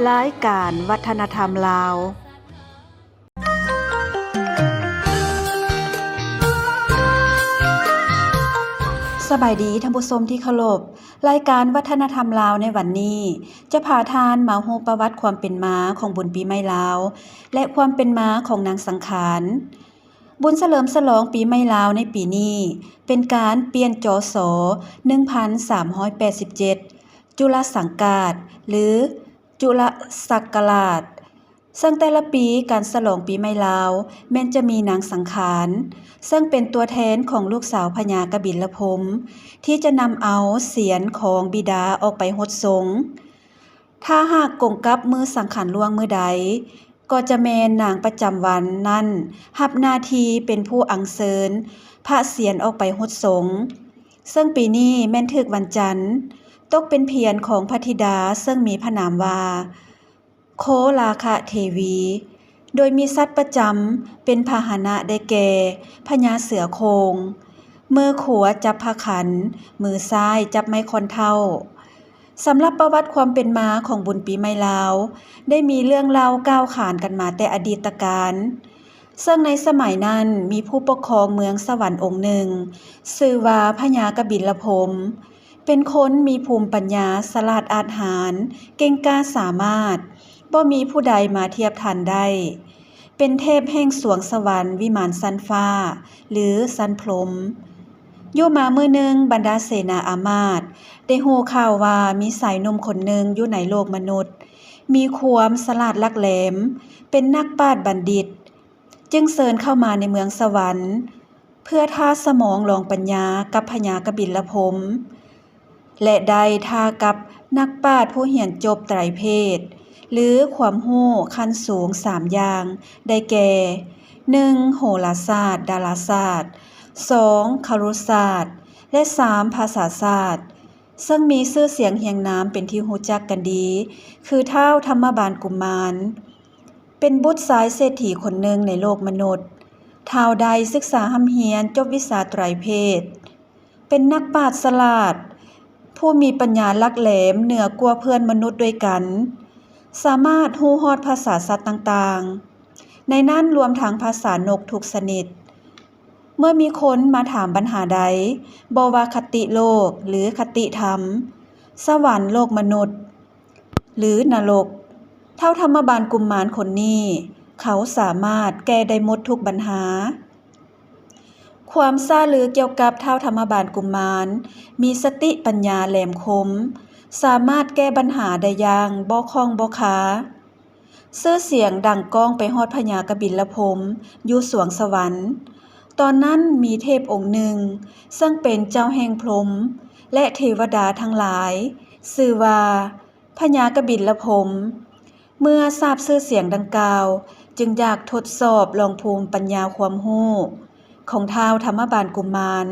ລາຍການວັດທະນະທຳລາວ. ສະບາຍດີທ່ານຜູ້ຊົມທີ່ເຄົາລົບ, ລາຍການວັດທະນະທຳລາວໃນວັນນີ້ ຈະພາທ່ານມາຮູ້ປະຫວັດຄວາມເປັນມາຂອງບຸນປີໃໝ່ລາວ ແລະ ຄວາມເປັນມາຂອງນາງສັງຂານ. ບຸນສະເຫຼີມສະຫຼອງປີໃໝ່ລາວໃນປີນີ້ ເປັນການປ່ຽນ ຈສ ໜຶ່ງພັນສາມຮ້ອຍແປດສິບເຈັດ ຈຸລະສັງກາດ ຫຼື ຈຸລະສັກກະລາດ, ເຊິ່ງແຕ່ລະປີການສະຫຼອງປີໃໝ່ລາວແມ່ນຈະມີນາງສັງຂານ ເຊິ່ງເປັນຕົວແທນຂອງລູກສາວພະຍາກະບິນລະພົມ ທີ່ຈະນຳເອົາສຽນຂອງບິດາອອກໄປຫົດສົງ. ຖ້າຫາກກົງກັບມື້ສັງຂານຫຼວງມື້ໃດ ກໍຈະແມ່ນນາງປະຈຳວັນນັ້ນຮັບໜ້າທີ່ເປັນຜູ້ອັງເຊີນພະສຽນອອກໄປຫົດສົງ, ເຊິ່ງປີນີ້ແມ່ນຖືກວັນຈັນ, ຕົກເປັນພຽນຂອງພະທິດາ ເຊິ່ງມີພະນາມວ່າ ໂຄລາຄະເທວີ, ໂດຍມີສັດປະຈຳເປັນພາຫະນະໄດ້ແກ່ ພະຍາເສືອໂຄ່ງ, ມືຂວາຈັບພະຂັນ, ມືຊ້າຍຈັບໄມ້ຄ້ອນເທົ້າ. ສຳລັບປະຫວັດຄວາມເປັນມາຂອງບຸນປີໃໝ່ລາວ ໄດ້ມີເລື່ອງເລົ່າກ່າວຂານກັນມາແຕ່ອະດີດຕະການ, ເຊິ່ງໃນສະໄໝນັ້ນມີຜູ້ປົກຄອງເມືອງສະຫວັນອົງໜຶ່ງ ຊື່ວ່າພະຍາກະບິນລະພົມ, ເປັນຄົນມີພູມປັນຍາສະຫຼາດອາດຫານ, ເກັ່ງກ້າສາມາດ, ບໍ່ມີຜູ້ໃດມາທຽບທັນໄດ້, ເປັນເທບແຫ່ງສວງສະຫວັນ, ວິມານຊັ້ນຟ້າ ຫຼື ຊັ້ນພົມ. ຢູ່ມາມື້ໜຶ່ງ, ບັນດາເສນາອາມາດໄດ້ຮູ້ຂ່າວວ່າມີຊາຍໜຸ່ມຄົນໜຶ່ງຢູ່ໃນໂລກມະນຸດ ມີຄວາມສະຫຼາດຫຼັກແຫຼມ, ເປັນນັກປາດບັນດິດ, ຈຶ່ງເຊີນເຂົ້າມາໃນເມືອງສະຫວັນ ເພື່ອທ້າສະໝອງລອງປັນຍາກັບພະຍາກະບິນລະພົມ ແລະ ໄດ້ທ້າກັບນັກປາດຜູ້ຮຽນຈົບໄຕຣເພດ ຫຼື ຄວາມຮູ້ຂັ້ນສູງສາມຢ່າງ ໄດ້ແກ່ ໜຶ່ງ ໂຫລາສາດ, ດາລາສາດ, ສອງ ຄະລຸສາດ ແລະ ສາມ ພາສາສາດ, ເຊິ່ງມີຊື່ສຽງຮຽງນາມເປັນທີ່ຮູ້ຈັກກັນດີ ຄືທ້າວທຳມະບານກຸມມານ. ເປັນບຸດຊາຍເສດຖີຄົນໜຶ່ງໃນໂລກມະນຸດ. ທ້າວໄດ້ສຶກສາຮ່ຳຮຽນຈົບວິຊາໄຕຣເພດ, ເປັນນັກປາດສະຫຼາດ, ຜູ້ມີປັນຍາຫຼັກແຫຼມເໜືອກວ່າເພື່ອນມະນຸດດ້ວຍກັນ, ສາມາດຮູ້ຮອດພາສາສັດຕ່າງໆ, ໃນນັ້ນລວມທັງພາສານົກທຸກຊະນິດ. ເມື່ອມີຄົນມາຖາມບັນຫາໃດ, ບໍ່ວ່າຄະຕິໂລກ ຫຼື ຄະຕິທຳ, ສະຫວັນ, ໂລກມະນຸດ ຫຼື ນະລົກ, ທ້າວທຳມະບານກຸມມານຄົນນີ້ ເຂົາສາມາດແກ້ໄດ້ໝົດທຸກບັນຫາ. ຄວາມຊ້າລືກ່ຽວກັບທ້າວທຳມະບານກຸມມານ ມີສະຕິປັນຍາແຫຼມຄົມ, ສາມາດແກ້ບັນຫາໄດ້ຢ່າງບໍ່ຂ້ອງບໍ່ຄາ. ຊື່ສຽງດັງກ້ອງໄປຮອດພະຍາກະບິນລະພົມຢູ່ສວງສະຫວັນ. ຕອນນັ້ນມີເທບອົງໜຶ່ງ ເຊິ່ງເປັນເຈົ້າແຫ່ງພົມ ແລະ ເທວະດາທັງຫຼາຍ, ຊື່ວ່າ ພະຍາກະບິນລະພົມ ເມື່ອຊາບຊື່ສຽງດັ່ງກ່າວ ຈຶ່ງຢາກທົດສອບລອງພູມປັນຍາຄວາມຮູ້ຂອງທ້າວທຳມະບານກຸມມານ,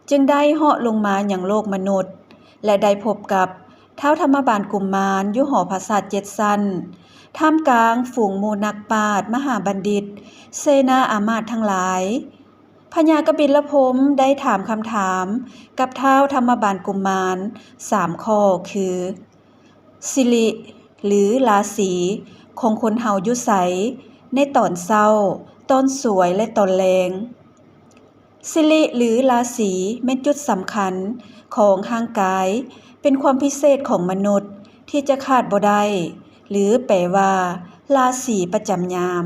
ຈຶ່ງໄດ້ເຫາະລົງມາຍັງໂລກມະນຸດ ແລະ ໄດ້ພົບກັບທ້າວທຳມະບານກຸມມານຢູ່ຫໍປາສາດເຈັດຊັ້ນ, ທ່າມກາງຝູງໝູ່ນັກປາດ, ມະຫາບັນດິດ, ເສນາອາມາດທັງຫຼາຍ. ພະຍາກະບິນລະພົມໄດ້ຖາມຄຳຖາມກັບທ້າວທຳມະບານກຸມມານສາມຂໍ້ ຄື ສິລິ ຫຼື ລາສີຂອງຄົນເຮົາຢູ່ໃສໃນຕອນເຊົ້າ, ຕອນສວຍ ແລະ ຕອນແລງ? ສິລິ ຫຼື ລາສີ ແມ່ນຈຸດສຳຄັນຂອງຮ່າງກາຍ, ເປັນຄວາມພິເສດຂອງມະນຸດທີ່ຈະຂາດບໍ່ໄດ້ ຫຼື ແປວ່າ ລາສີປະຈຳຍາມ.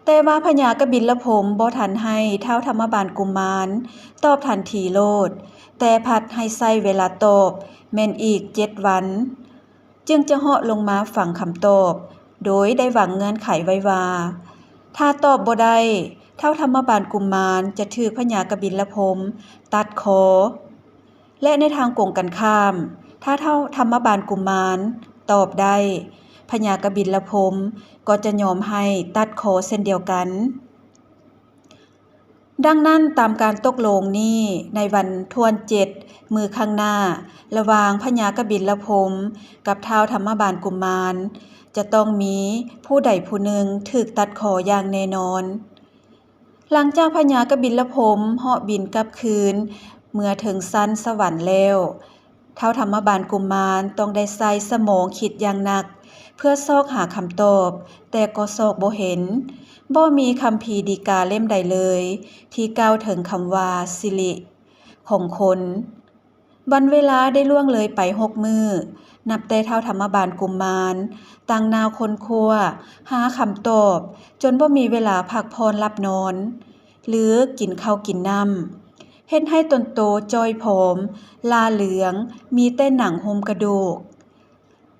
ແຕ່ວ່າພະຍາກະບິນລະພົມບໍ່ທັນໃຫ້ທ້າວທຳມະບານກຸມມານຕອບທັນທີໂລດ, ແຕ່ພັດໃຫ້ໃຊ້ເວລາຕອບແມ່ນອີກເຈັດວັນ, ຈຶ່ງຈະເຫາະລົງມາຟັງຄຳຕອບ, ໂດຍໄດ້ວາງເງື່ອນໄຂໄວ້ວ່າ ຖ້າຕອບບໍ່ໄດ້, ທ້າວທຳມະບານກຸມມານຈະຖືກພະຍາກະບິນລະພົມຕັດຄໍ. ແລະ ໃນທາງກົງກັນຂ້າມ, ຖ້າທ້າວທຳມະບານກຸມມານຕອບໄດ້, ພະຍາກະບິນລະພົມກໍຈະຍອມໃຫ້ຕັດຄໍເຊັ່ນດຽວກັນ. ດັ່ງນັ້ນ, ຕາມການຕົກລົງນີ້, ໃນວັນທວນເຈັດມື້ຂ້າງໜ້າ, ລະຫວ່າງພະຍາກະບິນລະພົມກັບທ້າວທຳມະບານກຸມມານ, ຈະຕ້ອງມີຜູ້ໃດຜູ້ໜຶ່ງຖືກຕັດຄໍຢ່າງແນ່ນອນ. ຫຼັງຈາກພະຍາກະບິນລະພົມເຫາະບິນກັບຄືນເມືອເຖິງຊັ້ນສະຫວັນແລ້ວ, ທ້າວທຳມະບານກຸມມານຕ້ອງໄດ້ໃຊ້ສະໝອງຄິດຢ່າງໜັກ ເພື່ອຊອກຫາຄຳຕອບ, ແຕ່ກໍຊອກບໍ່ເຫັນ. ບໍ່ມີຄຳພີດີກາເຫຼັ້ມໃດເລີຍ ທີ່ກ່າວເຖິງຄຳວ່າ ສິລິຂອງຄົນ. ວັນເວລາໄດ້ລ່ວງເລີຍໄປຫົກມື້ ນັບແຕ່ທ້າວທຳມະບານກຸມມານ ຕັ້ງໜ້າຄົ້ນຄວ້າຫາຄຳຕອບ ຈົນບໍ່ມີເວລາພັກຜ່ອນຫຼັບນອນ ຫຼື ກິນເຂົ້າກິນນ້ຳ, ເຮັດໃຫ້ຕົນໂຕຈ້ອຍຜອມ, ຫຼ້າເຫຼືອງ, ມີແຕ່ໜັງຫຸ້ມກະດູກ.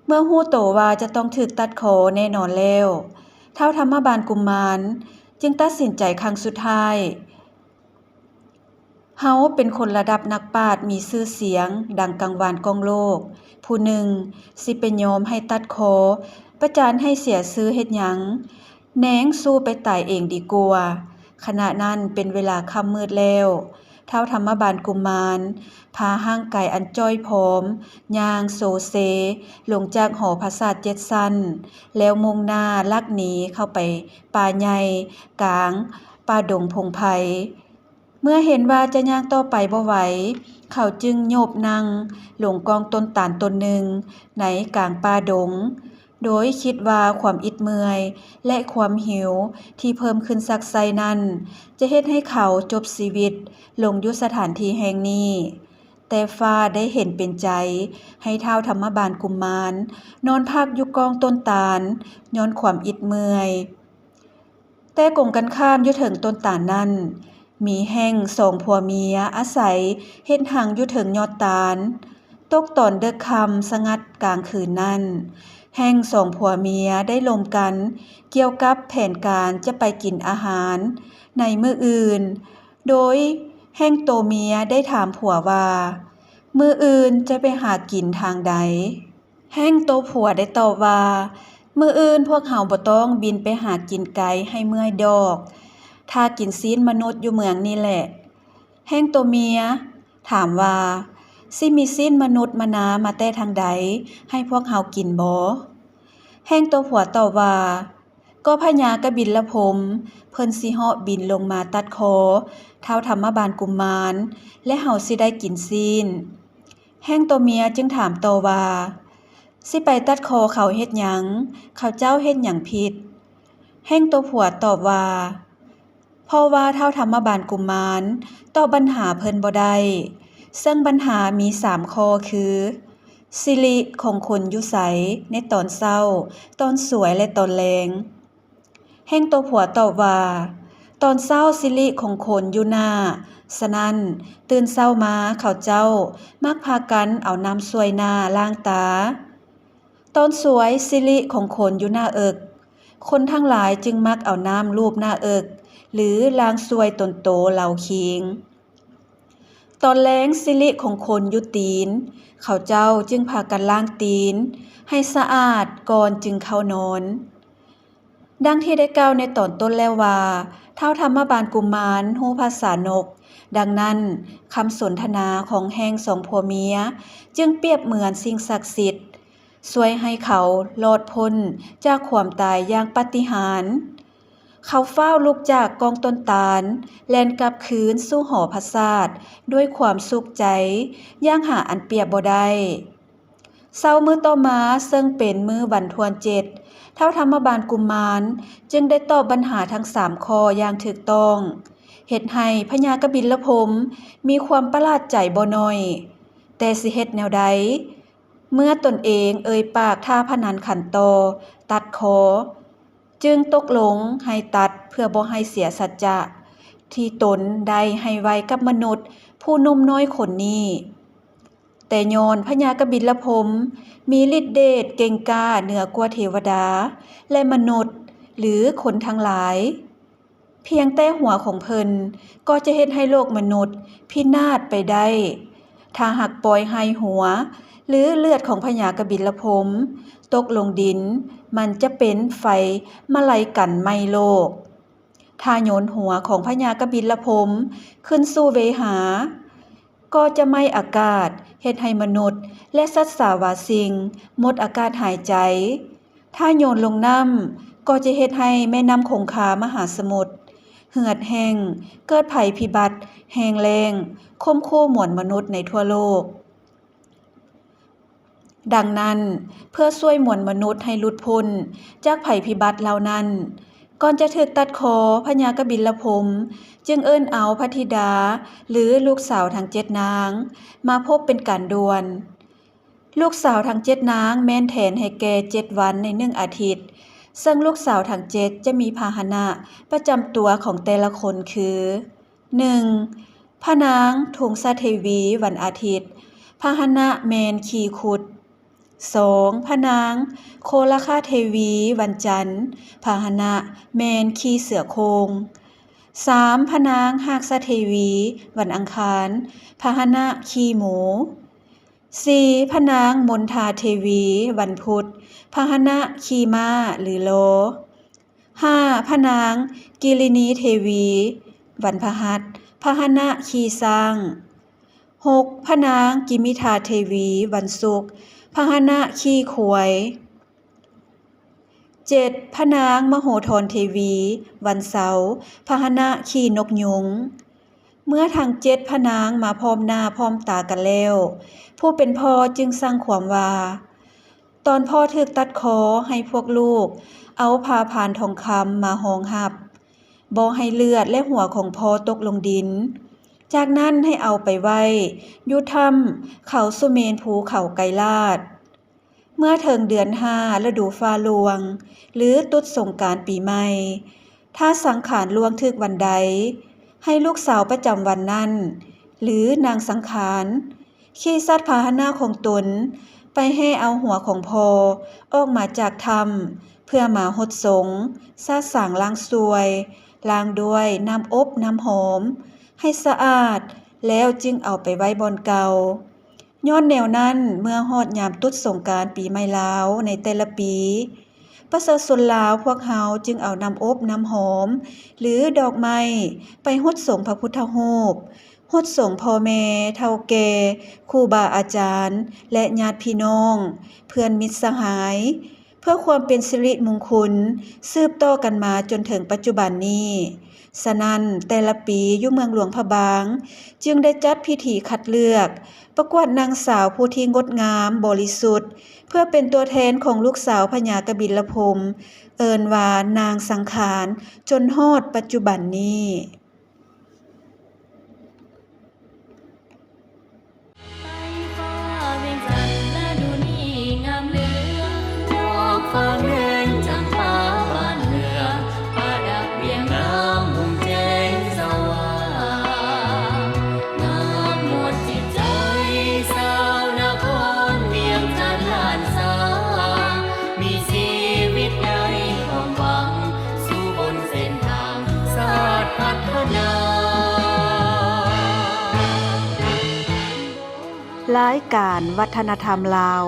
ເມື່ອຮູ້ໂຕວ່າຈະຕ້ອງຖືກຕັດຄໍແນ່ນອນແລ້ວ, ທ້າວທຳມະບານກຸມມານຈຶ່ງຕັດສິນໃຈຄັ້ງສຸດທ້າຍ. ເຮົາເປັນຄົນລະດັບນັກປາດມີຊື່ສຽງ ດັງກັງວານກ້ອງໂລກ ຜູ້ໜຶ່ງ ຊິໄປຍອມໃຫ້ຕັດຄໍ ປະຈານໃຫ້ເສຍຊື່ເຮັດຫຍັງ? ແນງສູ້ໄປຕາຍເອງດີກວ່າ. ຂະນະນັ້ນເປັນເວລາຄ່ຳມືດແລ້ວ. ທ້າວທຳມະບານກຸມມານ ພາຮ່າງກາຍອັນຈ້ອຍຜອມ ຍ່າງໂຊເຊ ລົງຈາກຫໍປາສາດເຈັດຊັ້ນ ແລ້ວມຸ່ງໜ້າລັກໜີເຂົ້າໄປປ່າໃຫຍ່ກາງປ່າດົງພົງໄພ. ເມື່ອເຫັນວ່າຈະຍ່າງຕໍ່ໄປບໍ່ໄຫວ, ເຂົາຈຶ່ງໂຍບນັ່ງລົງກ້ອງຕົ້ນຕານຕົ້ນໜຶ່ງໃນກາງປ່າດົງ, ໂດຍຄິດວ່າຄວາມອິດເມື່ອຍ ແລະ ຄວາມຫິວທີ່ເພີ່ມຂຶ້ນຊັກໄສ້ນັ້ນ ຈະເຮັດໃຫ້ເຂົາຈົບຊີວິດລົງຢູ່ສະຖານທີ່ແຫ່ງນີ້. ແຕ່ຟ້າໄດ້ເຫັນເປັນໃຈໃຫ້ທ້າວທຳມະບານກຸມມານນອນພັກຢູ່ກ້ອງຕົ້ນຕານ ຍ້ອນຄວາມອິດເມື່ອຍ. ແຕ່ກົງກັນຂ້າມຢູ່ເທິງຕົ້ນຕານນັ້ນ ມີແຫ້ງສອງຜົວເມຍອາໄສເຮັດຮັງຢູ່ເທິງຍອດຕານ. ຕົກຕອນເດິກຄ່ຳສະຫງັດກາງຄືນນັ້ນ ແຫ້ງສອງຜົວເມຍໄດ້ລົມກັນກ່ຽວກັບແຜນການຈະໄປກິນອາຫານໃນມື້ອື່ນ, ໂດຍແຫ້ງໂຕເມຍໄດ້ຖາມຜົວວ່າ ມື້ອື່ນຈະໄປຫາກິນທາງໃດ? ແຫ້ງໂຕຜົວໄດ້ຕອບວ່າ ມື້ອື່ນພວກເຮົາບໍ່ຕ້ອງບິນໄປຫາກິນໄກໃຫ້ເມື່ອຍດອກ, ຖ້າກິນຊີ້ນມະນຸດຢູ່ເມືອງນີ້ແຫຼະ. ແຫ້ງໂຕເມຍຖາມວ່າ ຊິມີຊີ້ນມະນຸດມານາມາແຕ່ທາງໃດໃຫ້ພວກເຮົາກິນບໍ່? ແຫ້ງໂຕຜົວຕອບວ່າ ກໍພະຍາກະບິນລະພົມເພິ່ນຊິເຫາະບິນລົງມາຕັດຄໍທ້າວທຳມະບານກຸມມານ ແລະ ເຮົາຊິໄດ້ກິນຊີ້ນ. ແຫ້ງໂຕເມຍຈຶ່ງຖາມຕໍ່ວ່າ ຊິໄປຕັດຄໍເຂົາເຮັດຫຍັງ? ເຂົາເຈົ້າເຮັດຫຍັງຜິດ? ແຫ້ງໂຕຜົວຕອບວ່າ ເພາະວ່າທ້າວທຳມະບານກຸມມານຕອບບັນຫາເພິ່ນບໍ່ໄດ້, ເຊິ່ງບັນຫາມີສາມຂໍ້ຄື ສິລິຂອງຄົນຢູ່ໃສໃນຕອນເຊົ້າ, ຕອນສວຍ ແລະ ຕອນແລງ? ແຫ້ງໂຕຜົວຕອບວ່າ ຕອນເຊົ້າສິລິຂອງຄົນຢູ່ໜ້າ, ສະນັ້ນ ຕື່ນເຊົ້າມາເຂົາເຈົ້າມັກພາກັນເອົານ້ຳຊ່ວຍໜ້າລ້າງຕາ. ຕອນສວຍສິລິຂອງຄົນຢູ່ໜ້າເອິກ, ຄົນທັງຫຼາຍຈຶ່ງມັກເອົານ້ຳລູບໜ້າເອິກ ຫຼື ລ້າງຊ່ວຍຕົນໂຕເລົາຄີງ. ຕອນແລງສິລິຂອງຄົນຢູ່ຕີນ, ເຂົາເຈົ້າຈຶ່ງພາກັນລ້າງຕີນໃຫ້ສະອາດກ່ອນຈຶ່ງເຂົ້ານອນ. ດັ່ງທີ່ໄດ້ກ່າວໃນຕອນຕົ້ນແລ້ວວ່າ ທ້າວທຳມະບານກຸມມານຮູ້ພາສານົກ, ດັ່ງນັ້ນ ຄຳສົນທະນາຂອງແຫ້ງສອງຜົວເມຍຈຶ່ງປຽບເໝືອນສິ່ງສັກສິດ ຊ່ວຍໃຫ້ເຂົາລອດພົ້ນຈາກຄວາມຕາຍຢ່າງປາຕິຫານ. ເຂົາຟ້າວລຸກຈາກກ້ອງຕົ້ນຕານ, ແລ່ນກັບຄືນສູ່ຫໍປາສາດດ້ວຍຄວາມສຸກໃຈຢ່າງຫາອັນປຽບບໍ່ໄດ້. ເຊົ້າມື້ຕໍ່ມາ, ເຊິ່ງເປັນມື້ວັນທວນເຈັດ, ທ້າວທຳມະບານກຸມມານຈຶ່ງໄດ້ຕອບບັນຫາທັງສາມຂໍ້ຢ່າງຖືກຕ້ອງ, ເຮັດໃຫ້ພະຍາກະບິນລະພົມມີຄວາມປະຫຼາດໃຈບໍ່ໜ້ອຍ. ແຕ່ຊິເຮັດແນວໃດ? ເມື່ອຕົນເອງເອີ່ຍປາກທ້າພະນັນຂັນຕໍ່ຕັດຄໍ, ຈຶ່ງຕົກລົງໃຫ້ຕັດເພື່ອບໍ່ໃຫ້ເສຍສັດຈະທີ່ຕົນໄດ້ໃຫ້ໄວ້ກັບມະນຸດຜູ້ໜຸ່ມນ້ອຍຄົນນີ້. ແຕ່ຍ້ອນພະຍາກະບິນລະພົມມີລິດເດດເກັ່ງກ້າເໜືອກວ່າເທວະດາ ແລະ ມະນຸດ ຫຼື ຄົນທັງຫຼາຍ, ພຽງແຕ່ຫົວຂອງເພິ່ນກໍຈະເຮັດໃຫ້ໂລກມະນຸດພິນາດໄປໄດ້. ຖ້າຫາກປ່ອຍໃຫ້ຫົວ ຫຼື ເລືອດຂອງພະຍາກະບິນລະພົມຕົກລົງດິນ, ມັນຈະເປັນໄຟມະໄລກັນໄໝ້ໂລກ. ຖ້າໂຍນຫົວຂອງພະຍາກະບິນລະພົມຂຶ້ນສູ່ເວຫາ, ກໍຈະໄໝ້ອາກາດ, ເຮັດໃຫ້ມະນຸດ ແລະ ສັດສາວາສິ່ງໝົດອາກາດຫາຍໃຈ. ຖ້າໂຍນລົງນ້ຳ, ກໍຈະເຮັດໃຫ້ແມ່ນ້ຳຄົງຄາມະຫາສະໝຸດເຫືອດແຫ້ງ, ເກີດໄພພິບັດແຫ້ງແລ້ງ, ຂົ່ມຂູ່ມວນມະນຸດໃນທົ່ວໂລກ. ດັ່ງນັ້ນ, ເພື່ອຊ່ວຍມວນມະນຸດໃຫ້ຫຼຸດພົ້ນຈາກໄພພິບັດເຫຼົ່ານັ້ນ, ກ່ອນຈະຖືກຕັດຄໍ, ພະຍາກະບິນລະພົມຈຶ່ງເອີ້ນເອົາພະທິດາ ຫຼື ລູກສາວທັງເຈັດນາງ ມາພົບເປັນການດ່ວນ. ລູກສາວທັງເຈັດນາງແມ່ນແທນໃຫ້ແກ່ເຈັດວັນໃນໜຶ່ງອາທິດ, ເຊິ່ງລູກສາວທັງເຈັດຈະມີພາຫະນະປະຈຳຕົວຂອງແຕ່ລະຄົນຄື, ໜຶ່ງ ພະນາງ ທຸງສະເທວີ ວັນອາທິດ, ພາຫະນະແມ່ນຂີ່ຄຸດ. ສອງ ພະນາງ ໂຄລະຄາເທວີ ວັນຈັນ, ພາຫະນະແມ່ນຂີ່ເສືອໂຄ່ງ. ສາມ ພະນາງ ຮາກສະເທວີ ວັນອັງຄານ, ພາຫະນະຂີ່ໝູ. ສີ່ ພະນາງ ມົນທາເທວີ ວັນພຸດ, ພາຫະນະຂີ່ມ້າ ຫຼື ລໍ. ຫ້າ ພະນາງ ກິລິນີເທວີ ວັນພະຫັດ, ພາຫະນະຂີ່ຊ້າງ. ຫົກ ພະນາງ ກິມິທາເທວີ ວັນສຸກ, ພາຫະນະຂີ່ຄວາຍ. ເຈັດ ພະນາງ ມະໂຫທອນເທວີ ວັນເສົາ, ພາຫະນະຂີ່ນົກຍຸງ. ເມື່ອທັງເຈັດພະນາງມາພ້ອມໜ້າພ້ອມຕາກັນແລ້ວ, ຜູ້ເປັນພໍ່ຈຶ່ງສັ່ງຄວາມວ່າ, ຕອນພໍ່ຖືກຕັດຄໍ, ໃຫ້ພວກລູກເອົາຜ້າພານທອງຄຳມາຮອງຮັບ, ບໍ່ໃຫ້ເລືອດ ແລະ ຫົວຂອງພໍ່ຕົກລົງດິນ. ຈາກນັ້ນໃຫ້ເອົາໄປໄວ້ຢູ່ຖ້ຳເຂົາສຸເມນພູເຂົາໄກລາດ. ເມື່ອເຖິງເດືອນຫ້າ ລະດູຟ້າຫຼວງ ຫຼື ຕຸດສົງການປີໃໝ່, ຖ້າສັງຂານລ່ວງຖືກວັນໃດ, ໃຫ້ລູກສາວປະຈຳວັນນັ້ນ ຫຼື ນາງສັງຂານ ຂີ່ສັດພາຫະນະຂອງຕົນໄປແຫ່ເອົາຫົວຂອງພໍ່ອອກມາຈາກຖ້ຳ ເພື່ອມາຫົດສົງ, ສະສາງລ້າງຊ່ວຍ, ລ້າງດ້ວຍນ້ຳອົບນ້ຳຫອມໃຫ້ສະອາດ, ແລ້ວຈຶ່ງເອົາໄປໄວ້ບ່ອນເກົ່າ. ຍ້ອນແນວນັ້ນ, ເມື່ອຮອດຍາມຕຸດສົງການປີໃໝ່ລາວໃນແຕ່ລະປີ, ປະຊາຊົນລາວພວກເຮົາຈຶ່ງເອົານ້ຳອົບນ້ຳຫອມ ຫຼື ດອກໄມ້ໄປຫົດສົງພະພຸດທະຮູບ, ຫົດສົງພໍ່ແມ່, ເຖົ້າແກ່, ຄູບາອາຈານ ແລະ ຍາດພີ່ນ້ອງ, ເພື່ອນມິດສະຫາຍ, ເພື່ອຄວາມເປັນສິລິມຸງຄຸນ ສືບຕໍ່ກັນມາຈົນເຖິງປັດຈຸບັນນີ້. ສະນັ້ນ, ແຕ່ລະປີຢູ່ເມືອງຫຼວງພະບາງ ຈຶ່ງໄດ້ຈັດພິທີຄັດເລືອກ ປະກວດນາງສາວຜູ້ທີ່ງົດງາມບໍລິສຸດ ເພື່ອເປັນຕົວແທນຂອງລູກສາວພະຍາກະບິນລະພົມ, ເອີ້ນວ່ານາງສັງຂານ, ຈົນຮອດປັດຈຸບັນນີ້. ໄຟຟ້າວຽງຈັນລະດູນີ້ງາມເຫຼືອ ດອກຟ້າເງິນຈຳປາບ້ານເມືອງ ປະດັບວຽງງາມຮຸ່ງແຈ້ງສະຫວ່າງ ງາມໝົດຈິດໃຈຊາວນະຄອນວຽງຈັນລ້ານຊ້າງ ມີຊີວິດໃນຄວາມຫວັງ ສູ່ບົນເສັ້ນທາງຊາດພັດທະນາ. ລາຍການວັດທະນະທຳລາວ